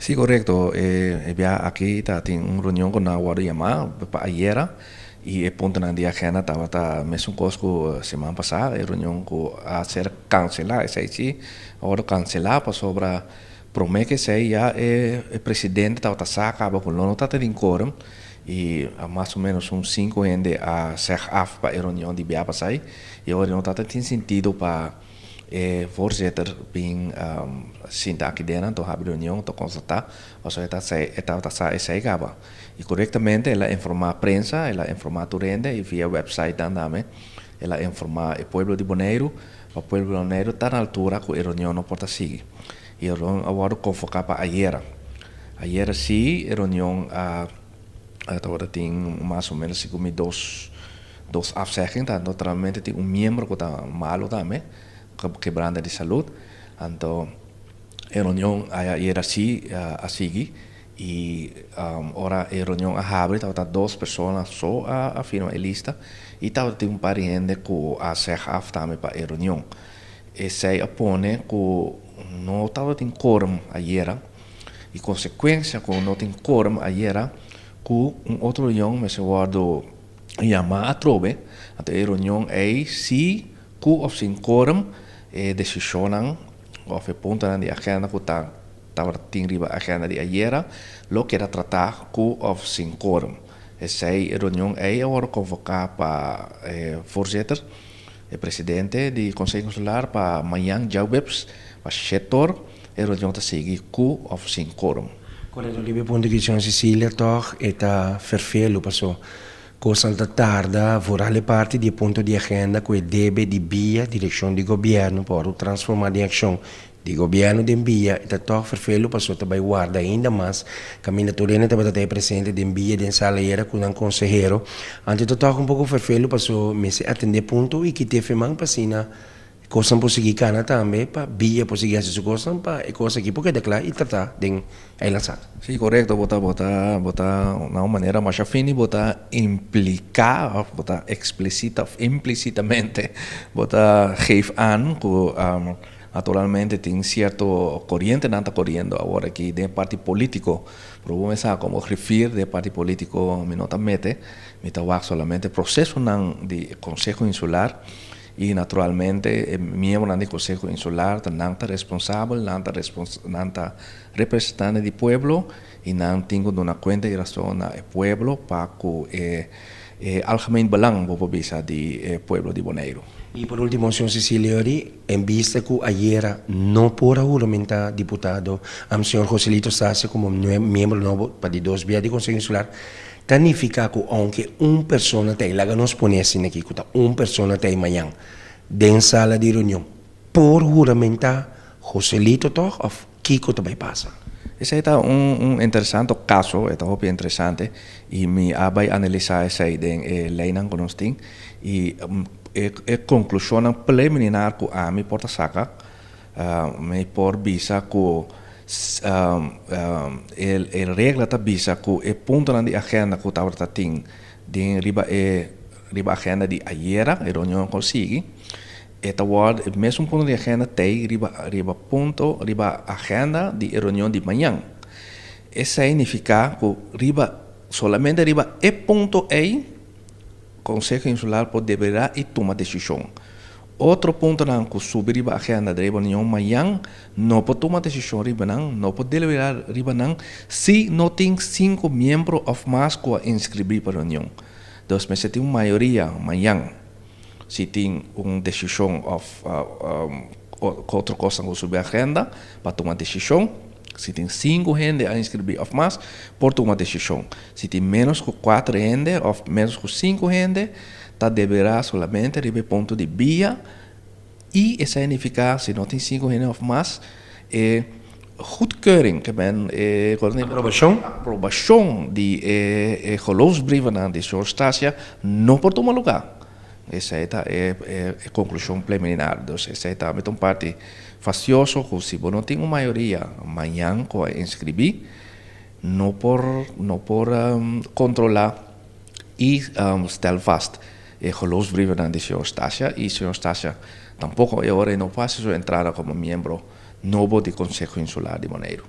Sí, korekto. E bia aki ta tin un reunion ku nan a wòrdu yamá pa ayera i e puntonan di agenda tabata mesun kos ku siman pasá, e reunion ku a ser kanselá. Esei sí a wòrdu kanselá pasobra promé ku esei ya e presidente tabata sa kaba ku lo no ta tin kórum i mas o ménos un sinku hende a sèg af pa e reunion di bia pasá i awor no ta tin sentido pa e voorzitter bin sinta aki den anto habri reunion anto konstatá pasobra e ta e tabata sa esei kaba i korektamente el a informá prensa el a informá tur hende i via websitenan tambe el a informá e pueblo di Boneiru pa pueblo di Boneiru ta na altura ku e reunion no por ta sigui i e reunion a wòrdu konvoká pa ayera ayera si e reunion a tabata tin mas o menos segun mi dos Dos afzegging ta naturalmente tin un miembro cu ta malo tambe, quebrante di salud. Anto e reunion ayer si a sigui y ora e reunion a habri tabata dos persona so a firma e lista y tabata tin un par di hende cu a zeg af tambe pa e reunion. Esey a pone cu no tabatin quorum ayera y consecuencia cu no tin quorum ayera cu un otro reunion mester wordo yama atrobe, anto e reunion ei si ku of sin quorum e desishonnan of e puntonan di agenda ku ta tabata tin riba agenda di ayera lo keda tratá ku of sin quorum. Esei e reunion ei a wòrdu konvoká pa e voorzitter, e presidente di Konseho Insular pa mañan djaweps pa shetor e reunion ta sigui ku of sin quorum. Korekto riba e punto ki señor Cecilia tòg e ta ferfelu paso kosnan ta tarda vooral e parti di e punto di agenda ku e debe di bia direkshon di gobièrnu pa wòrdu transformá den akshon di gobièrnu den bia e ta tòg ferfelu paso ta bai warda ainda mas kaminda tur hende tabata ta e presente den bia den sala ayera ku nan konsehero anto e ta tòg un poko ferfelu paso mester atendé punto i kit'é feman pa asina Kosnan por sigui kana tambe pa bia por sigui hasi su kosnan pa e kos aki por keda kla i trata den Eiland Sat. Sí, korekto. Bo ta bo ta bo ta na un manera masha fini bo ta impliká òf bo ta eksplisita òf implisitamente bo ta geef aan ku naturalmente tin sierto korientenan ta koriendo awor aki den e parti polítiko. Pero bo mester sa komo griffier den e parti polítiko mi no ta mete, mi ta wak solamente prosesonan di Konseho Insular. I naturalmente e miembronan di Konseho Insular ta nan ta responsabel, nan ta nan ta representante di pueblo i nan tin ku duna kuenta i rason na e pueblo pa ku e e algemeen belang bo por bisa di e pueblo di Boneiru. I por ultimo señor Cecilio Ri, en bista ku ayera no por a huramentá diputado señor Joselito Stasia komo miembro nobo pa di dos bia di Konseho Insular, Ta nifiká ku ounke un persona ta ei, laga nos pone asina aki, ku ta un persona ta ei mañan den sala di reunion, por huramentá Joselito tòg òf kiko ta bai pasa? Esei ta un un interesante kaso, e ta hopi interesante i mi a bai analisá esei den e leinan ku nos tin i e e konklushonnan preliminar ku ami por ta saka, mi por bisa ku E regla ta bisa ku e puntonan di agenda ku tabata tin den riba e riba agenda di ayera, e reunion ku a sigui, e ta wòrdu e mesun punto di agenda t'ei riba riba punto riba agenda di e reunion di mañan. Esei nifiká ku riba solamente riba e punto ei Konseho Insular por deberá i tuma desishon. Otro puntonan ku subi riba agenda di reunion mañan no por tuma desishon riba nan, no por deliberá riba nan si no tin sinku miembro òf mas ku a inskribí pa reunion. Dus mester tin un mayoria mañan si tin un desishon òf otro kosnan ku subi agenda pa tuma desishon. Si tin sinku hende a inskribí òf mas por tuma desishon. Si tin ménos ku kuater hende òf ménos ku sinku hende, Ta deberá solamente riba e punto di bia i esei nifiká si no tin sinku hende òf mas e goedkeuring ke men e Aprobashon. Aprobashon di e e geloofsbrievennan di señor Stasia no por tuma lugá. Esei ta e e konklushon preliminar. Dus esei tambe ta un parti fastioso ku si bo no tin un mayoria mañan ku a inskribí no por no por kontrolá. I stel vast e geloofsbrievennan di señor Stasia i señor Stasia tampoko e ora e no por hasi su entrada komo miembro nobo di Konseho Insular di Boneiru.